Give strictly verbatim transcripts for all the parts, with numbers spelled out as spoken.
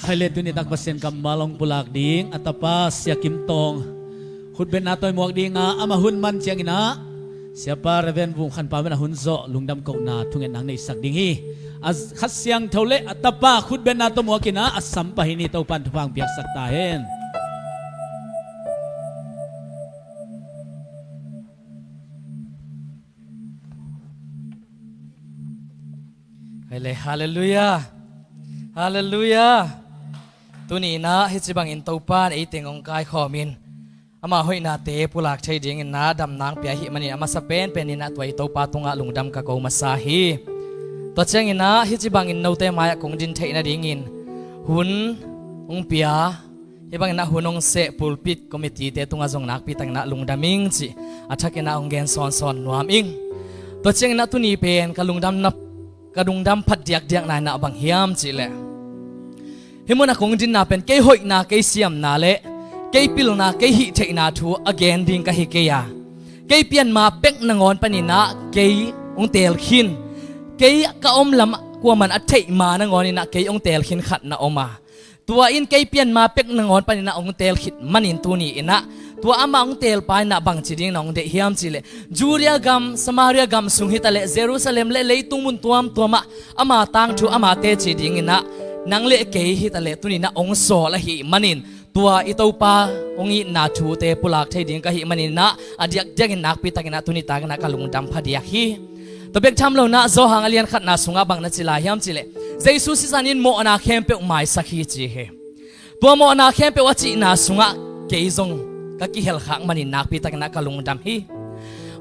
Khaile tuni tak Pasian kammal hong pulak ding a tapa Sia Kim Tawng khutbetna tawh i muak ding a, amah hun man ciangin ah Siapa Reverend Vung Khan Pau in a hun zawh lungdam kohna thungetna hong neisak ding hi. A Kha Siangtho le a tapa khutbetna tawh muak in ah a sam pah hi ni. Topa'n thupha hong piaksak ta hen. Khaile, halleluiah. Halleluiah. Tuni in ah hih ci bangin Topa'n ei teng hong kaikhawm in ama hoihnate pulak thei dingin ah damna hong pia ahih manin a masa penpen in ah tua i Topa tungah lungdam ka ko masa hi. Tua ciangin ah hih ci bangin note mai-ah kong din theih nadingin hun hong pia, hih bangin ah hun hong seh pulpit committee-te tungah zong nakpi takin ah lungdam ing cih a thakin ah hong gen sawnsawn nuam ing. Tua ciangin ah tuni pen ka lungdam na, ka lungdam phat diakdiakna in ah bang hiam cih leh, hih munah kong dinna pen kei hoihna, kei siamna le kei pilna, kei hih theihna thu a gen ding ka hi kei a, kei pianma pek nangawn panin ah kei hong teel khin, kei ka om lam kuaman a theih ma nangawn in ah kei hong teel khin khat na om a, tua in kei pianma pek nangawn panin ah hong teel khit manin tuni in ah tua amah hong teelpa in ah bangci dingin ah hong deih hiam cih leh, Judea gam, Samaria gam sung hi ta leh Jerusalem le leitung mun tuamtuam ah ama tangthu, ama teci dingin ah nang le kei hi ta leh tuni in ah hong sawl ahih manin tua i Topa hong itna thute pulak thei ding ka hih manin ah a diakdiakin nakpi takin ah tuni takin ah ka lungdam phadiak hi. Tua bek tham lo in ah Johan a lian khatna sungah bang na ci lai hiam cih leh, Jesu sisan in mawhna khempeuh maisak hi ci hi. Tua mawhna khempeuh a cihna sungah kei zong ka kihelkhak manin nakpi takin ah ka lungdam hi.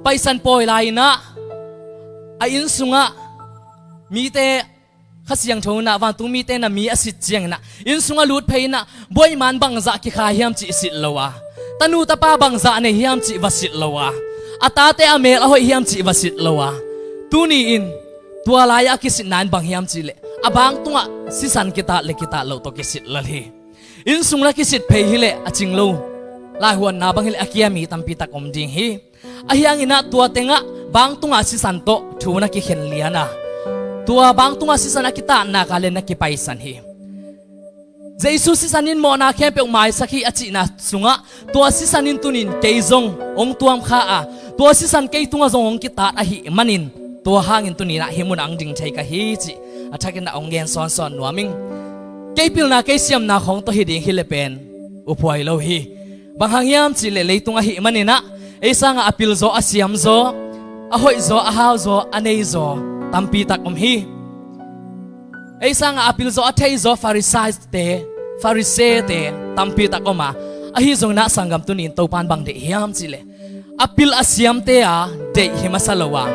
Paisan pawi lai in ah a inn sungah mite, Kha Siangtho in ah vantung mite na mi a sit ciangin ah inn sungah lut phei in ah buaiman bangzah kikha hiam cih sit lo a, tanu tapa bangzah nei hiam cih va sit lo a, a tate a mel a hoih hiam cih va sit lo a, tuni in tua lai-ah a kisitna in bang hiam cih leh a bang tungah sisan kitat le kitat loh tawh kisit lel hi. Inn sung na kisit phei hi leh a cing lo, laihuanna bang hi leh a kia mi tampi tak om ding hi. Ahi hangin ah tua tengah bang tungah sisan tawh thu na kikhen lian a, tua bang tungah sisan a kitatnak ah le na kipaisan hi. Jesu sisan in mawhna khempeuh maisak hi a cihna sungah tua sisan in tuni in kei zong hong tuamkha a, tua sisan kei tungah zong hong kitat ahih manin tua hangin tuni in ah hih munah hong ding thei ka hi cih a thakin ah hong gen sawnsawn nuam ing. Kei pilna, kei siamna khawng tawh hi ding hi leh pen uphuai lo hi. Bang hang hiam cih leh leitung ahih manin ah ei sangah a pilzaw, a siamzaw, a hoihzaw, a hauzaw, a neizaw tampi tak om hi. Ei sangah a pilzaw, a theizaw Farisaite, Farisee-te tampi tak om a, ahi zongin ah sanggam, tuni in Topa'n bang deih hiam cih leh a pil a siamte a deih hi masa lo a,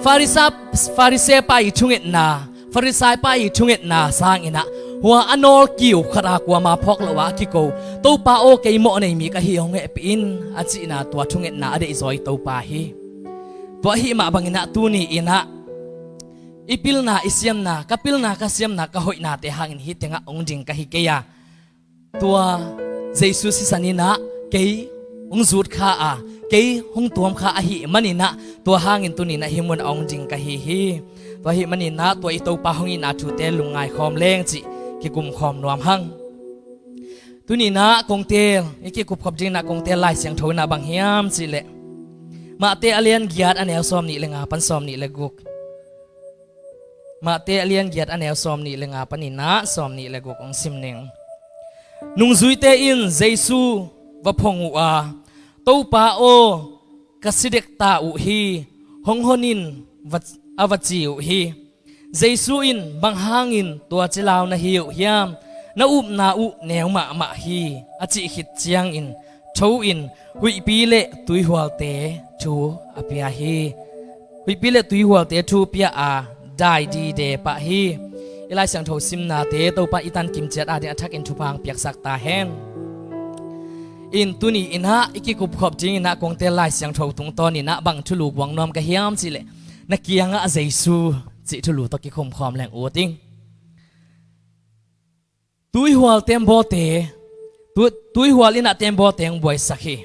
Farisa-, Farisee pa i thungetna, Farisai pa i thungetna sangin ah hua a nawl kiu khat a kuama phawk lo a kiko, Topa aw, kei mawh nei mi ka hi, hong hehpih in a cihna tua thungetna a deihzaw i Topa hi. Tua ahih mah bangin ah tuni in ah i pilna, i siamna, ka pilna, ka siamna, ka hoihnate hangin hih tengah hong ding ka hi kei a, tua Jesu sisan in ah kei hong zutkha a, kei hong tuamkha ahih manin ah tua hangin tuni in ah hih munah hong ding ka hi hi. Tua ahih manin ah tua i Topa hong itna thute lungngai khawm leng cih kikum khawm nuam hang. Tuni in ah kong teel, i kikupkhop dingin ah kong teel Lai Siangtho in ah bang hiam cih leh, Mate a lian giat, a neu sawmnih le nga pan sawmnih le guk. Mate a lian giat, a neu sawmnih le nga panin ah sawmnih le guk hong sim ning. Nungzuite in Jesu va phong uh a, "Topa aw, ka si dek ta uh hi, hong hon in," va, a va ci uh hi. Jesu in, "Bang hangin tua cilau na hi uh hiam? Na upna uh neu mahmah hi," a cih khit ciangin, tho in, huihpi le tuihualte thu a pia hi. Huihpi le tuihualte thu pia a, dai dide pah hi. I Lai Siangtho simnate Topa i tankim ciat ading a thakin thupha hong piaksak ta hen. In tuni in ah i kikupkhop dingin ah kong teel Lai Siangtho tungtawn in ah bang thulu guang nuam ka hiam cih leh, "Na kiangah Jesu," cih thulu tawh kikhumkhawm leng ut ing. Tuihual tembaw te, tu-, tuihual in ah tembaw te hong buaisak hi.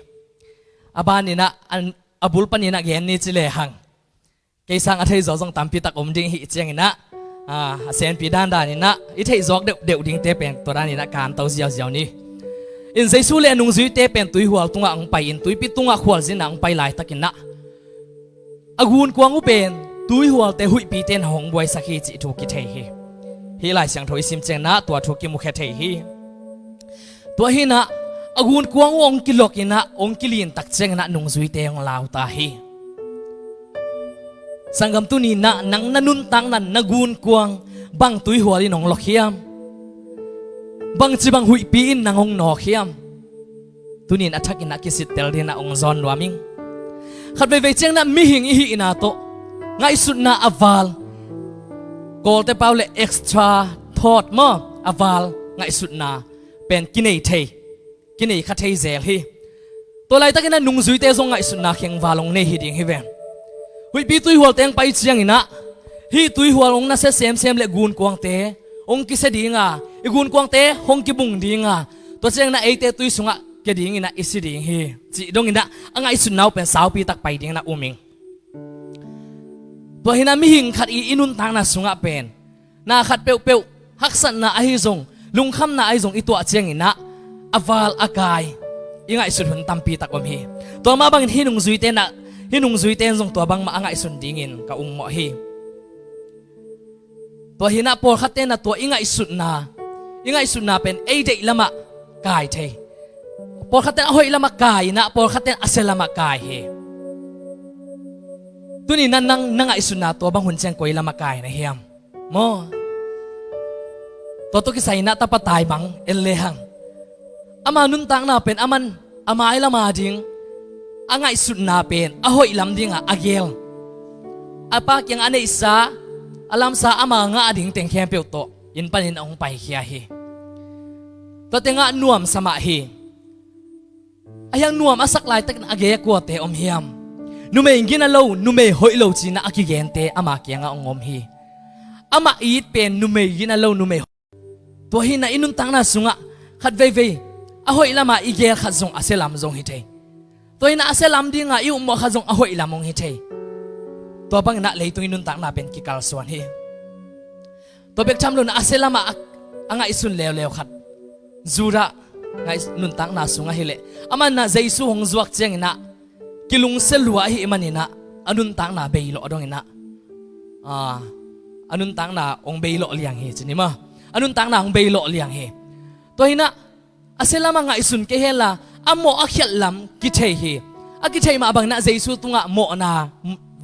A ban in ah, an, a bul panin ah gen ni ci lehang, kei sang a thei zaw zong tampi tak om ding hi ciangin ah, A, a senpi dandan inah i theih zawk deuhdeuh dingte pen tua dan inah kan to ziauziau ni. In Jesu le a nungzuite pen tuihual tungah hong pai in, tuipi tungah khualzin ah hong pai laitak inah a gunkuang uh pen tuihualte huihpite in hong buaisak hi cih thu kithei hi. Hih Lai Siangtho i sim ciang inah tua thu kimukhia thei hi. Tua hi inah a gunkuang uh hong kilok inah hong kilintak ciang inah nungzuite hong lau ta hi. Sanggam, tuni inah nang na nuntakna, na gunkuang bang tuihual in hong lok hiam? Bangci bang huihpi in nang hong nawk hiam? Tuni in a thak inah kisittel ding inah hong zawn nuam ing. Khat veivei ciang inah mihing i hihna tawh ngaihsutna a val, Kawlte pau le extra thought maw, a val ngaihsutna pen kinei thei, kinei kha thei zel hi. Tua laitak inah nungzuite zong ngaihsutna khengval hong nei hi ding hi ve. Huihpi tuihualte hong pai ciang inah hih tuihual hong nasia semsem le gunkuangte hong kisia ding a, i gunkuangte hong kibung ding a, tua ciang inah eite tui sungah kia ding inah i si ding hi, cih dong inah a ngaihsutna uh pen saupi tak pai ding inah um ing. Tua hi inah mihing khat i, i nuntakna sungah pen na khat peuhpeuh haksatna ahi zong, lungkhamna ahi zong i tuah ciang inah a val a kai i ngaihsut hun tampi tak om hi. Tua mah bangin hih nungzuite inah, hih nungzuite in zong tua bangmah a ngaihsun dingin ka ummawh hi. Tua hi inah pawlkhatte inah tua i ngaihsutna, i ngaihsutna pen ei deih lamah kai thei. Pawlkhatte in a hoih lamah kai inah pawlkhatte in a sia lamah kai hi. Tuni inah nang na ngaihsutna tua bang hun ciang koi lamah kai na hiam? Maw? Tua tawh kisai inah tapa taimang en lehang ama nuntakna pen aman a mai lama ding a ngaihsutna pen a hoih lam dingah a gel. A pa kiangah a neihsa, a lamsa ama ngah ding teng khempeuh tawh inn panin a hong paikhia hi. Tua tengah nuamsa mah hi. Ahi hang nuam a sak laitakin a gei a kuate om hiam? Numei gina lo, numei hoih lo ci inah a kigente ama kiangah hong om hi. Amah it pen numei gina lo, numei hoih. Tua hi inah i nuntakna sungah khat veivei a hoih lamah i gel khat zong a sia lam zong hi thei. Tua hi inah a sia lam dingah i ummawh khat zong a hoih lam hong hi thei. Tua bang inah leitung i nuntakna pen kikalsuan hi. Tua bek tham lo inah a sia lamah a, a ngaihsun leuleu khat, Judah ngaih, nuntakna sungah hi leh, aman inah Jesu hong zuak ciang inah kilungsia lua ahih man inah a nuntakna beilawh dong inah, a, a nuntakna hong beilawh liang hi ci ni maw. A nuntakna hong beilawh liang hi. Tua hi inah a sia lamah ngaihsun kei hen la, a mawh a khialh lam kithei hi. A kithei mah bang inah Jesu tungah mawhna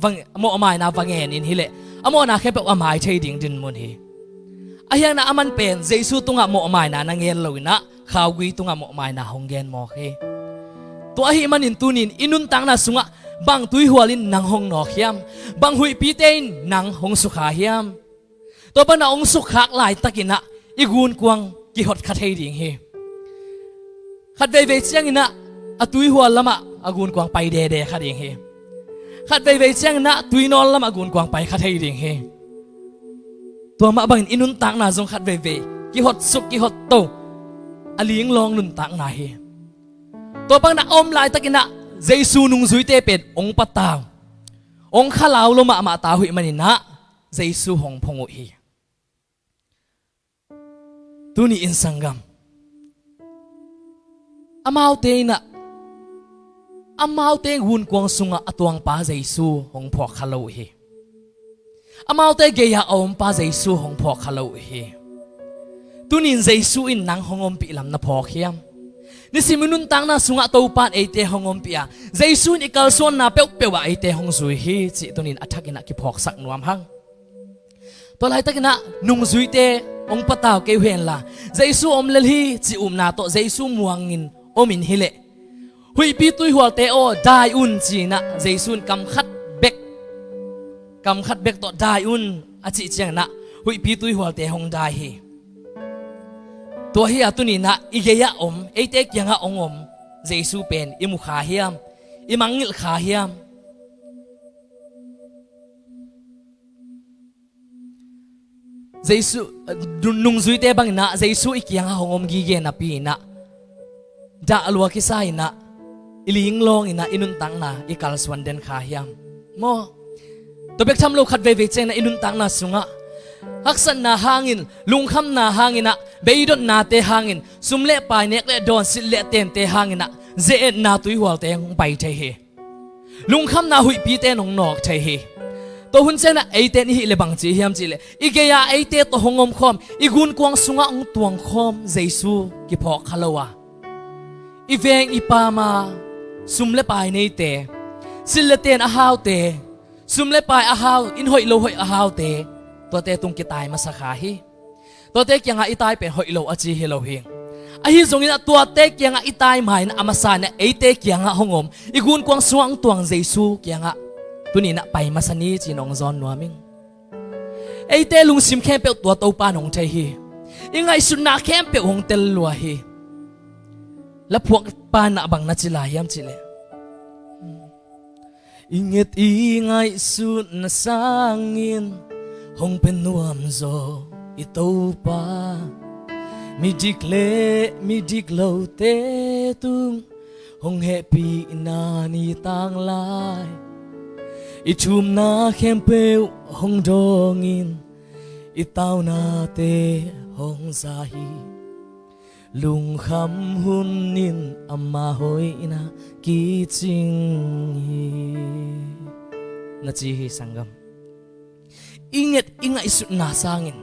va, mawhmaina va ngen in hi leh a mawhna khempeuh a mai thei ding dinmun hi. Ahi hang inah aman pen Jesu tungah mawhmaina na ngen lo inah khaugui tungah mawhmaina hong gen mawk hi. Tua ahih manin tuni in i nuntakna sungah bang tuihual in nang hong nawk hiam? Bang huihpite in nang hong sukha hiam? Tua pan a hong sukkhak laitak inah i gunkuang kihot kha thei ding hi. Khat veivei ciang inah a tuihual lamah a gunkuang pai dede kha ding hi. Khat veivei ciang inah tuinawl lamah a gunkuang pai kha thei ding hi. Tua mah bangin i nuntakna zong khat veivei kihot suk kihot to a linglawng nuntakna hi. Tua bang inah a om laitak inah Jesu nungzuite pen hong patau, hong khalau lo mahmah ta uh ahih man inah Jesu hong phong uh hi. Tuni in sanggam, amaute inah, amaute gunkuang sungah a tuangpa Jesu hong phawk kha lo uh hi. Amaute gei-ah a ompa Jesu hong phawk kha lo uh hi. Tuni in Jesu in nang hong ompih lam na phawk hiam? Nisim i nuntakna sungah Topa in eite hong ompih a, Jesu in i kalsuanna peuhpeuh ah eite hong zui hi cih tuni in a thak inah kiphawksak nuam hang. Tua laitak inah nungzuite hong patau kei uh hen la, Jesu om lel hi cih upna tawh Jesu muangin om in hi leh, huihpi tuihualte aw, dai un ci inah Jesu in kam khat bek, kam khat bek tawh dai un a cih ciang inah huihpi tuihualte hong dai hi. Tua hi a tuni inah i gei-ah om, eite kiangah hong om Jesu pen i mu kha hiam? I mangngilh kha hiam? Jesu, eh, nun-, nungzuite bang inah Jesu i kiangah hong om gige napi inah dah a lua kisa inah i linglawng inah i nuntakna i kalsuan den kha hiam? Maw? Tua bek tham lo khat veivei ciang inah i nuntakna sungah Haksatna hangin, lungkhamna hangin ah, beidotnate hangin, sum le pai nek le dawn, silh le tente hangin ah, ze-etna tuihualte hong pai thei hi. Lungkhamna huihpite nong nawk thei hi. Tua hun ciangin ah eite in i hih leh bang ci hiam cih leh, i gei-a eite tawh hong omkhawm, i gunkuang sungah hong tuangkhawm Jesu kiphawk kha lo a, i veng i pam a, sum le pai neite, silh le ten a haute, sum le pai a hau, inn hoih lo hoih a haute, tuate tung kitai masa kha hi. Tuate kiangah i tai pen hoih lo a ci hi lo hi. Ahi zongin ah tuate kiangah i tai ma-in ah a masa in ah eite kiangah hong om, i gunkuang sungah hong tuang Jesu kiangah tuni-in ah pai masa ni ci-in hong zawn nuam ing. Eite lungsim khempeuh tua Topa in hong thei hi. I ngaihsutna khempeuh hong tel lua hi. Laphuakpa in ah bang na ci lai hiam cih leh, i nget i ngaihsutna sangin hong pe nuamzaw i Topa, midik le midik lote tung hong hehpihna ni tanglai. I thumna khempeuh hong dawngin i taunate hong za hi. Lungkham hunin ama hoihna kicing hi, na ci hi sanggam. I nget i ngaihsutna sangin,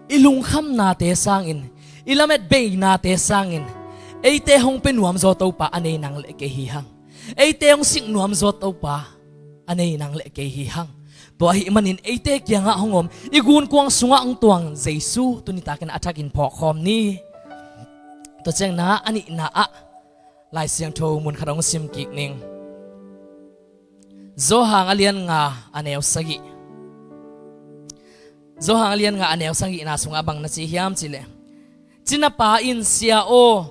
i lungkhamnate sangin, i lamet beinate sangin, eite hong pe nuamzaw Topa a nei nang le kei hi hang. Eite hong sik nuamzaw Topa a nei nang le kei hi hang. Tua ahih manin eite kiangah hong om, i gunkuang sungah hong tuang Jesu tuni takin a thakin phawkkhawm ni. Tua ciangin ah a nihna ah Lai Siangtho mun khat hong sim kik ning. Johan a lian nga a neu sagih. Johan a lian nga a neu sagihna sungah bang na ci hiam cih leh, cinapa in, Sia aw,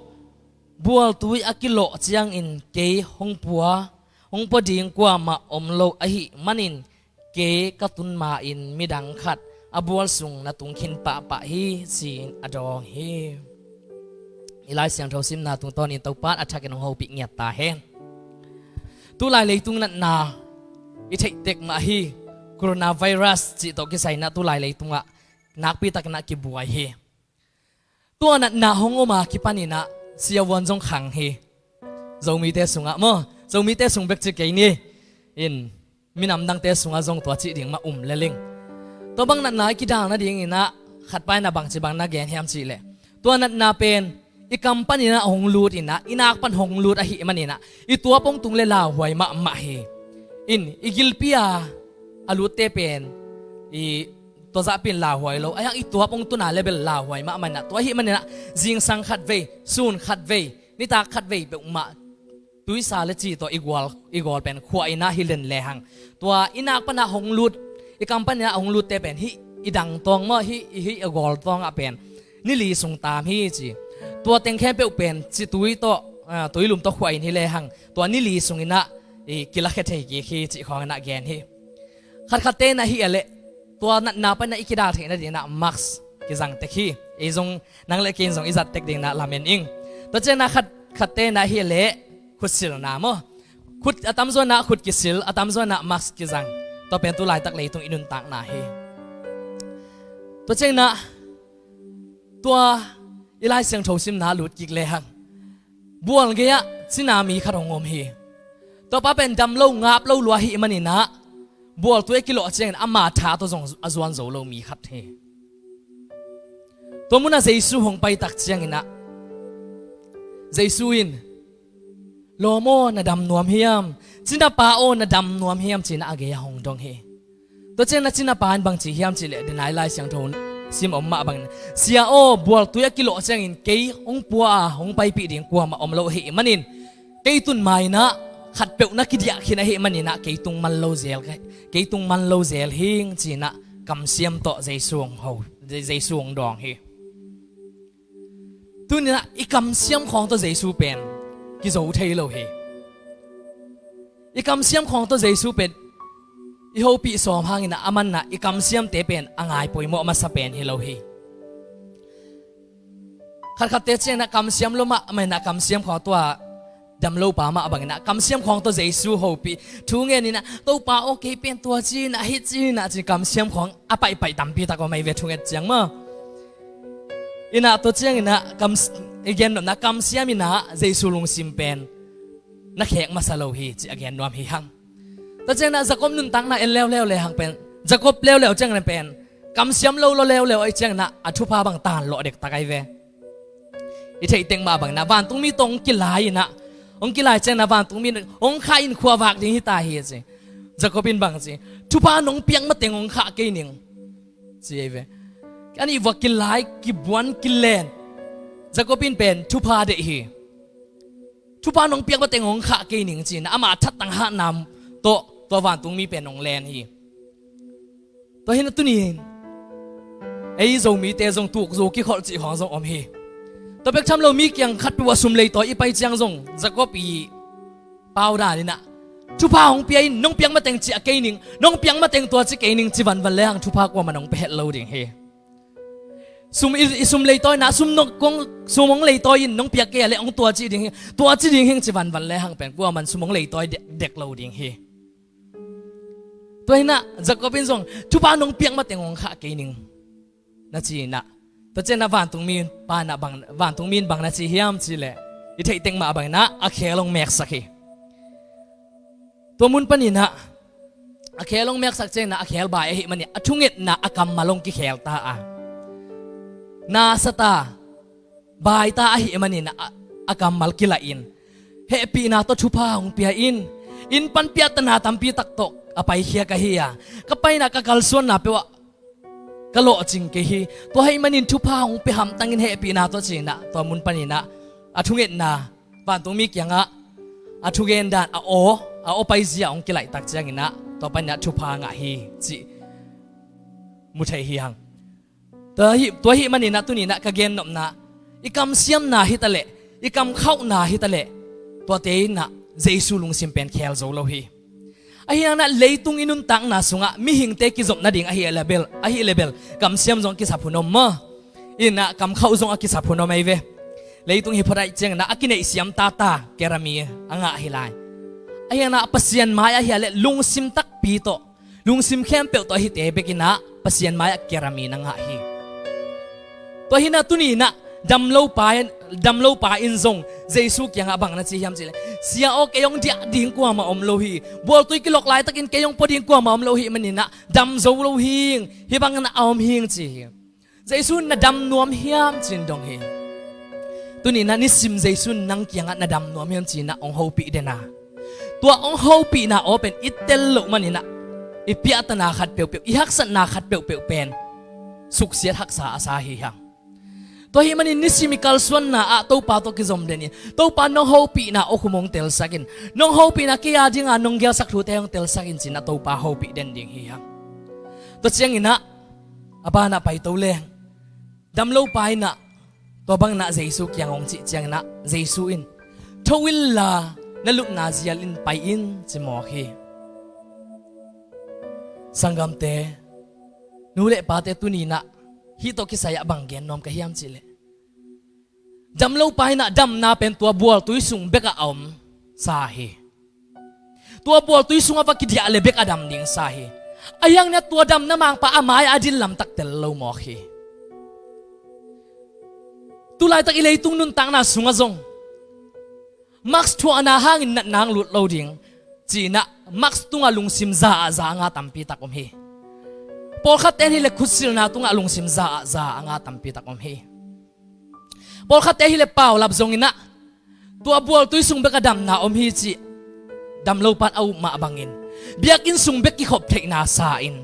bualtui a kilawh ciangin kei hong pua, hong pua ding kuamah om lo ahih manin, kei ka tun ma-in midang khat a bual sung na tung khin pahpah hi, ci-in a dawng hi. I Lai Siangtho simna tungtawnin Topa in a thakin hong hopih ngiat ta hen. Tulai leitung natna i theih tek mah hi. Coronavirus cih tawh kisai in ah tulai leitungah nakpi takin ah kibuai hi. Tua natna hong om a kipanin ah siavuan zong khang hi. Zomite sungah maw, Zomite sung bek ci kei ni. In, minam dangte sungah zong tua cih ding mah um lel ing. Tua bang natna i kidal nadingin ah khatpa in ah bangci bang na gen hiam cih leh, tua natna pen i kam panin ah hong lut in ah, i nak pan hong lut ahih manin ah, i tuap hong tung le lauhuai mahmah hi. In, i gilpi a a lutte pen i tua zahpi in lauhuai lo, a hiang i tuap hong tun a le bel lauhuai mahmah in ah, tua ahih manin ah zingsang khatvei, sun khatvei, nitak khatvei peuhmah tuisa le ci tawh i gual, i gawl pen khuah in ah hi len lehang, tua i nak pan ah hong lut, i kam panin ah hong lutte pen hih i dang tawng maw, hih, hih i gawl tawngah pen ni li sung taam hi ci. Tua teng khempeuh pen ci tui tawh, ah, tuilum tawh khuah in hi lehang, tua ni li sungin ah i kilakhia thei kik hi cih khawngin ah gen hi. Khatkhatte in ah hih a leh tua natna panin ah i kidal theih nadingin ah mask kizang tek hi. Ei zong, nang le kei in zong i zat tek dingin ah lamen ing. Tua ciangin ah khat, khatte in ah hih a leh khutsilna maw, khut a tamzaw in ah khut kisil, a tamzaw in ah mask kizang. Tua pen tu laitak leitung i nuntakna hi. Tua ciangin ah tua i Lai Siangtho simna lut kik lehang, bual gei-ah cina mi khat hong om hi. Tuapa pen dam lo, ngap lo lua ahih manin ah bualtui a kilawh ciangin ama tha tawh zong a zuan zo lo mi khat hi. Tua munah Jesu hong pai tak ciangin ah Jesu in, "Lawm aw, na dam nuam hiam? Cinapa aw, na dam nuam hiam?" ci-in ah a gei-ah hong dong hi. Tua ciangin ah cinapa in bang ci hiam cih leh, denai Lai Siangtho sim om mah bangin, "Sia aw, bualtui a kilawh ciangin kei hong pua a hong paipih ding kuamah om lo ahih manin, kei tun ma-in ah khatpeuh na kidiah khin ahih manin ah kei tung man lo zel ka, kei tung man lo zel hing," ci-in ah kamsiam tawh Jesu hong ho, Jesu hong dawng hi. Tuni-in ah i kamsiam khawng tawh Jesu pen kizo thei lo hi. I kamsiam khawng tawh Jesu pen i hopih sawm hangin ah, aman ah i kamsiamte pen a ngai poimawh masa pen hi lo hi. Khatkhatte ciangin ah kamsiam lo mahmah in ah kamsiam khawng tua damlopa mah bangin ah kamsiam khawng tawh Jesu hopih, thungen in ah, Topa aw, kei pen tua ci-in ah, hih ci-in ah, ci kamsiam khawng a paihpaih tampi tak om ahi ve, thunget ciang maw. In ah tua ciangin ah kam, i gen nuamna, kamsiam in ah Jesu lungsim pen na khek masa lo hi, ci a gen nuam hi hang. Tua ciangin ah Jacob nuntakna en leuleu le hang pen, Jacob leuleu ciangin pen kamsiam lo lo leuleu ahih ciangin ah a thupha bang tan lawh dektak ahi ve. I theih tek mah bangin ah vantungmi tawh hong kilai in ah, hong kilai ciangin ah vantungmi in hong khah in khuavak ding hi ta hi, a ci. Jacob in bang ci, thupha nong piak mateng hong khah kei ning, ci ahi ve. A nih vua kilai, kibuan, kilen. Jacob in pen thupha deih hi. Thupha nong piak mateng hong khah kei ning, ci-in ah ama thatang hatna tawh tua vantungmi pen hong len hi. Tua hi in ah tuni in ei Zomite zong tukzu kikholh cih khawng zong om hi. Tua bek tham lo, mi kiang khatpeuh ah sum leitawi i pai ciang zong Jacob i pau dan in ah, thupha hong pia in, nong piak mateng ci a kei ning, nong piak mateng tua ci kei ning, ci vanvan le hang thupha kuaman hong pia het lo ding hi. Sum i, i sum leitawina, sum nong kong, sum hong leitawi in, nong piak kei a leh hong tua ci ding hi, tua ci ding hi, ci vanvan le hang pen kuaman sum hong leitawi dek, dek lo ding hi. Tua hi in ah Jacob in zong, thupha nong piak mateng hong khah kei ning, na ci in ah. Tua ciangin ah vantungmi pa in ah bang, vantungmi in bang na ci hiam cih leh, i theih tek mah bangin ah a khel hong meksak hi. Tua mun panin ah a khel hong meksak ciangin ah a khel bai ahih manin a thungetna a kammal hong kikhel ta a, na sa ta, bai ta ahih manin a, a kammal kilaih in, hehpihna tawh thupha hong pia in, inn pan piahtana tampi tak tawh a paikhia ka hi a, ka paina, ka kalsuanna peuh ah ka lawhcing kei hi. Tua ahih manin thupha hong pia hamtang in, hehpihna tawh, ci in ah tua mun panin ah a thungetna, vantungmi kiangah a thugen dan, a aw, a aw paizia hong kilaih tak ciangin ah tua panin ah thupha ngah hi cih mu thei hi hang. Tua hi, tua ahih manin ah tuni in ah ka gen nopna, i kamsiamna hi ta leh, i kamkhauhna hi ta leh, tuate in ah Jesu lungsim pen khel zo lo hi. Ahi hangin ah leitung i nuntakna sungah mihingte kizop nading ahih leh bel, ahih leh bel kamsiam zong a kisap hun om maw. In ah kamkhauh zong a kisap hun om ahi ve. Leitung hi phot ahih ciangin ah a kineihsiam tata kerami a ngah hi lai. Ahi hangin ah Pasian mai ahih leh lungsim takpi tawh, lungsim khempeuh tawh a hite bek in ah Pasian mai-ah kerami na ngah hi. Tua hi in ah tuni in ah damlopa in, damlopa in zong Jesu kiangah bang na ci hiam cih leh, Sia aw, kei hong diah ding kuamah om lo hi. Bualtui kilok laitakin kei hong pua ding kuamah om lo ahih manin ah dam zo lo hing, hih bangin ah a om hing, ci hi. Jesu in na dam nuam hiam, ci-in dong hi. Tuni in ah nisim Jesu in nang kiangah na dam nuam hiam, ci in ah hong hopih den a, tua hong hopihna aw pen i tel loh manin ah i piahtana khat peuhpeuh, i haksatna khat peuhpeuh pen suksiat haksa a sa hi hang. Tua ahih manin nisim i kalsuanna ah Topa tawh kizom den in, Topa, nong hopihna aw khum hong telsak in, nong hopihna kei a dinga nong gelsak thute hong telsak in, ci in ah Topa hopih den ding hi hang. Tua ciangin ah a banah paito leng, damlopa in ah tua bangin ah Jesu kiang hong cih ciangin ah Jesu in, Tho inla, na lupna zial in pai in, ci mawk hi. Sanggamte, nu le pate, tuni in ah hih tawh kisai-ah bang gen nuam ka hiam cih leh, damlopa in ah damna pen tua bualtui sung bekah a om sa hi. Tua bualtui sungah va kidiah leh bek a dam ding sa hi. Ahi hangin ah tua damna mangpa a mai-ah a dil lamtak tel lo mawk hi. Tulaitak i leitung nuntakna sungah zong mask thuahna hangin natna hong lut lo ding, ci in ah mask tungah lungsim za ah za a nga tampi tak om hi. Pawlkhatte in hi leh khutsilna tungah lungsim za ah za a nga tampi tak om hi. Pawlkhatte hi leh paulap zongin ah tua bualtui sung bek a damna om hi cih damlopa in a up mah bangin, biakinn sung bek kikhop theihna sa in,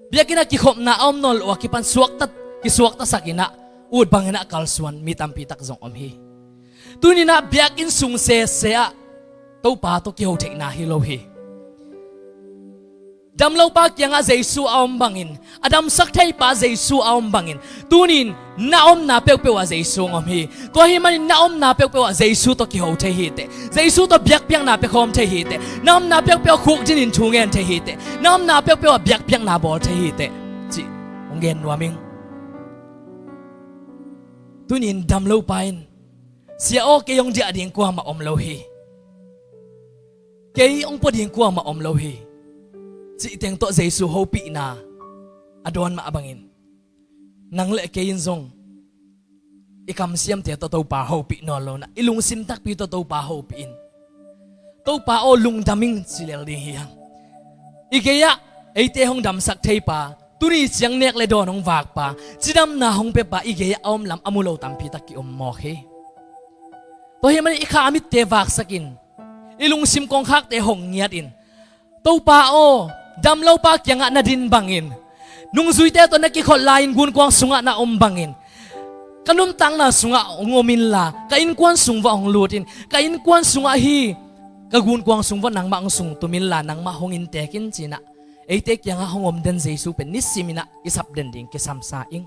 biakinn ah kikhopna a om nawn loh a kipan suakta, kisuaktasak in ah ut bangin ah kalsuan mi tampi tak zong om hi. Tuni in ah biakinn sung sese ah Topa tawh kiho theihna hi lo hi. Damlopa kiangah Jesu a om bangin, a damsak theipa Jesu a om bangin, tuni in na omna peuhpeuh ah Jesu hong om hi. Tua ahih manin na omna peuhpeuh ah Jesu tawh kiho thei hi teh. Jesu tawh biakpiakna pia khawm thei hi teh. Na omna peuhpeuh ah khukdin in thu ngen thei hi teh. Na omna peuhpeuh ah biakpiakna bawl thei hi teh, cih hong gen nuam ing. Tuni in damlopa in "Sia aw, kei hong diah ding kuamah om lo hi. Kei hong pua ding kuamah om lo hi," cih teng tawh Jesu hopihna a dawn mah bangin, nang le kei in zong i kamsiamte tawh Topa hopih nawn lo in ah, i lungsim takpi tawh Topa hopih in, "Topa aw, lungdam ing," ci lel ding hi hang. I gei-ah eite hong damsak theipa, tuni ciang nek le dawn hong vakpa, cidamna hong piapa, i gei-ah a om lam a mu lo tampi tak ki-om mawk hi. Tua ahih manin i kha a mitte vaksakin, i lungsim kongkhakte hong ngiatin, "Topa aw, damlopa kiangah na din bangin, nungzuite tawh na kikhol lai-in gunkuang sungah na om bangin, ka nuntakna sungah hong om inla, ka innkuan sung vuah hong lutin, ka innkuan sungah hi, ka gunkuang sung vuah nangmah hong sungtum inla, nangmah hong inntek in," ci-in ah eite kiangah hong om den Jesu pen nisimin ah i sap den ding kisam sa ing.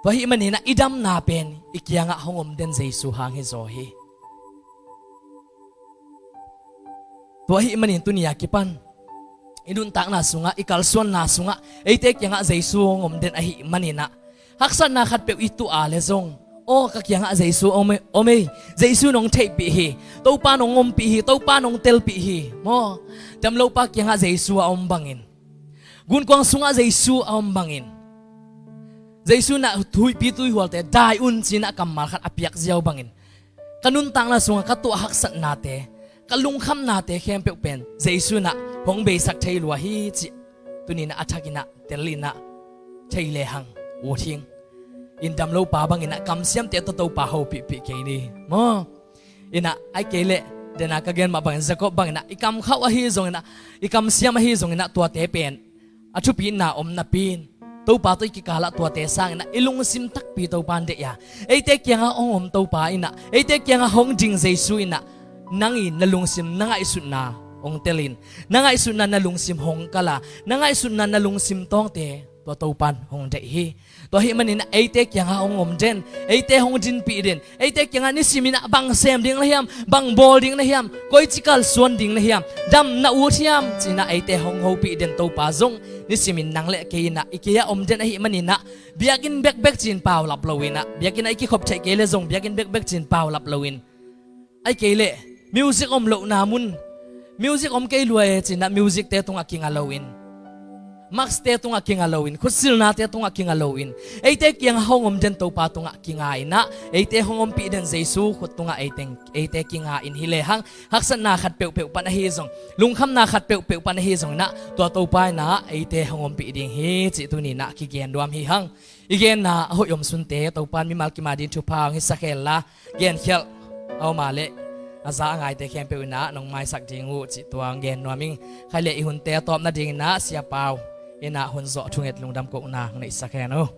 Tua ahih manin ah i damna pen i kiangah hong om den Jesu hang hi zaw hi. Tua ahih manin tuni a kipan i nuntakna sungah, i kalsuanna sungah eite kiangah Jesu hong om den ahih manin ah, haksatna khatpeuh i tuah a le zong, "Aw, ka kiangah Jesu om e, om e, Jesu nong theihpih hi, Topa nong ompih hi, Topa nong telpih hi," maw, damlopa kiangah Jesu a om bangin, gunkuang sungah Jesu a om bangin, Jesu in ah huihpi tuihualte dai un ci-in ah kammal khat a piak ziau bangin, ka nuntakna sungah ka tuah haksatnate, ka lungkhamnate khempeuh pen Jesu in ah hong beisak thei lua hi cih tuni-in ah a thakin ah telin ah thei lehang ut hing. In damlopa bangin ah kamsiamte tawh Topa hopihpih kei ni, maw. In ah, ahih kei leh, dena ka gen mah bangin, Jacob bangin ah, i kamkhauh ahi zongin ah, i kamsiam ahi zongin ah, tuate pen a thupitna om napi-in, Topa tawh i kikalah tuate sangin ah i lungsim takpi Topa in deih a, eite kiangah hong om Topa in ah, eite kiangah hong ding Jesu in ah, nang in na lungsim, na ngaihsutna hong telin, na ngaihsutna, na lungsim hong kal a, na ngaihsutna, na lungsim tawngte tua Topa in hong deih hi. Tua ahih manin ah eite kiangah hong om den, eite hong dinpih den, eite kiangah nisimin ah bang sem ding na hiam, bang bawl ding na hiam, koici kalsuan ding na hiam, dam na ut hiam, ci-in ah eite hong hopih den Topa zong nisimin nang le kei in ah i kiangah om den ahih manin ah, biakinn bekbek ci-in paulap loin ah, biakinn ah i kikhop theih kei le zong biakinn bekbek ci-in paulap loin, ahih kei leh music om lohna mun, music om kei lua e ci-in ah music-te tungah kinga loin, mask-te tungah kinga loin, khutsilnate tungah kinga loin, eite kiangah hong om den Topa tungah kinga in ah, eite hong ompih den Jesu khut tungah eite, eite kinga in hi lehang, haksatna khat peuhpeuh pan ahi zong, lungkhamna khat peuhpeuh pan ahi zongin ah, tua Topa in ah eite hong ompih ding hi cih tuni-in ah kigen nuam hi hang. I genna a hoih om sunte Topa in mimal kim adingin thupha hong hisak hen la, genkhialh a om a leh a za a ngaite khempeuh in ah nong maisak ding uh cih tua hong gen nuam ing. Khai leh i hunte a tawp nadingin ah Sia Pau in ah hun zawh thunget lungdam kohna hong neihsak hen uh.